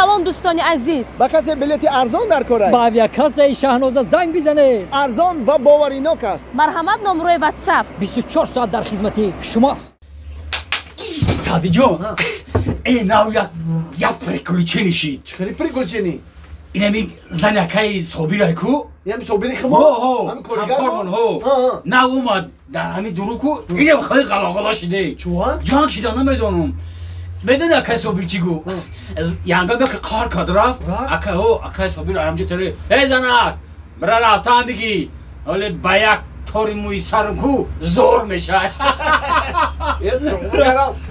Салом дӯстони азиз. Ба касе билети арзон дар кор аст? Ба авиакассаи Шаҳноза занг бизанед. Арзон ва боваринок аст. Марҳамат, номрои WhatsApp. 24 соат дар хизмати шумост. Садиҷон, э нав як приключение шид. Чӣ хели приключение? Инами занякаи Собирай ку? Инами Собири химо? Ҳо, ҳамкормон, ҳо. Нав омад дар ҳамин дуру ку, инам хеле ғалоғало шиде. Чӯа? Ҷанг шида, намедонам. Медони акай Собир чӣ гуфт? Янгам яке қар кард рафт. Акай, ҳо, акай Собир ҳамҷо таре. Эй занак, бира рафтан бигӣ. Ҳоле ба як тори мӯи сарам ку зор мешавад.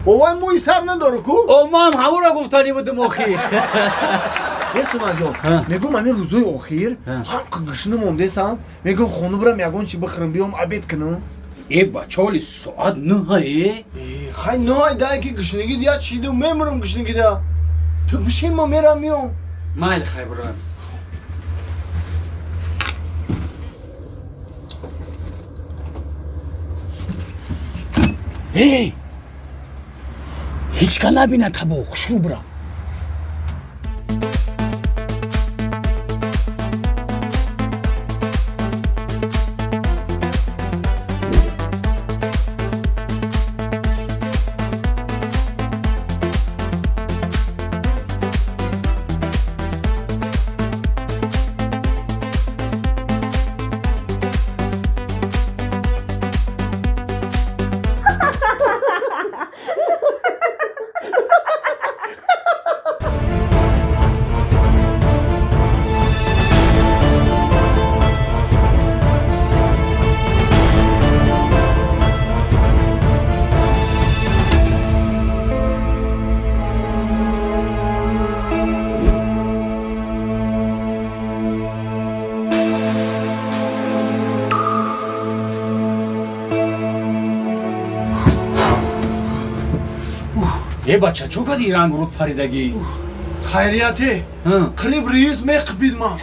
Овай мӯи сар надору ку? О, ман ҳамонро гуфтанӣ будум охир. Сумаҷон, мегӯм ҳамин рӯзои охир ҳам гушна мондесам, мегӯм хона бирам ягон чи бихӯрам, биём обед кунам. Э бача, ҳоли соат нӯҳае? Хай нӯҳай дай ки гушнагӣ дия чиду мемурам гушнагида. Ту бишин, ма мерам миём. Майли, хай бирам. Эй, ҳеҷ ка набинад табо, хушрӯ бирам. Э бача, чӯ кади рангу руд паридагӣ? Хайрияте, қариб раис меқипид ман.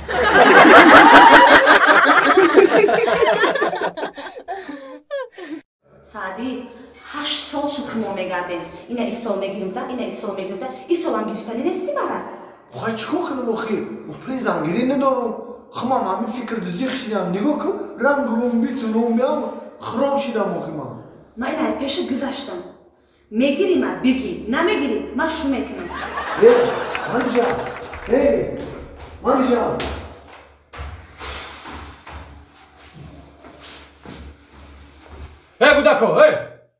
Саъдӣ, 8 сол шуд химо мегардем. Ина исол мегирим-да, ина исол мегирим-да, исолам гирифтанӣ нести мара. Хай чӣ кор кунам охир? Пули зангирӣ надорам. Химам ҳамин фикр зиқ шидам. Нигоҳ кун, ранг румби ту румбиам хиром шидам охи ман. Ман ина пеши гузаштам. Мегирӣ ма бигӣ, намегирӣ ман шу мекунам. Э, Манижа, э, Манижа. Э кӯдако, э!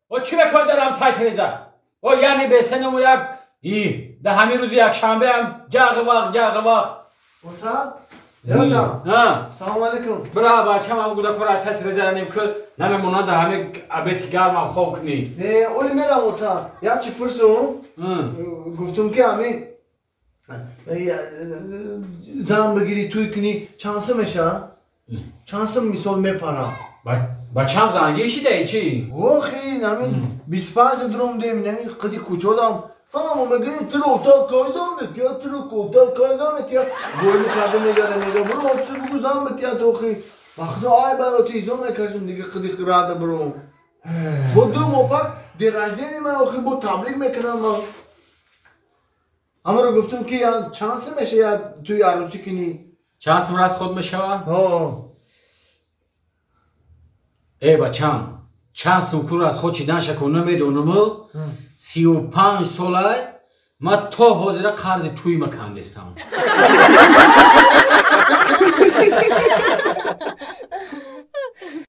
О чӣ мекунед дар ҳам тай тиреза? О яъне бесеному як и дар ҳамин рӯзи якшанбеам ҷағи вақт, ҷағи вақт. Ота? Ота. Салом алейкум. Бира бачам, ҳам кӯдакоро тай тиреза ранем ки намемонад дар ҳамин обети гармам хоб кунӣ. Э, оли мерам ота. Як чӣ пурсум? Гуфтум ки ҳамин зан бигирӣ, тӯй кунӣ, чанд сум мешавад? Чанд сум мисол мепара? Бачам, зангир шидаи чӣ? Охи, ҳамин 25 дуром дем, ҳамин қиди кӯчодам. Ҳама мегӯяд тиро отал кайдам метия, тиро отал кайдам метия. Гӯйми карда мегара, мега буро отсу бугу зан бития тохи. Вақто ай бароти изо мекашем дига қиди рада буром. Бо 2 моҳ пас день рождения ман охи бо таблиғ мекунам ман. Ҳамаро гуфтум ки чанд сум мешавад туи арӯсӣ кунӣ? Чанд сум расход мешавад? Ҳо. Э бачам, чанд сум кур расход шиданша ку намедонаму, 35 сола ман то ҳозира қарзи тӯй макандестам.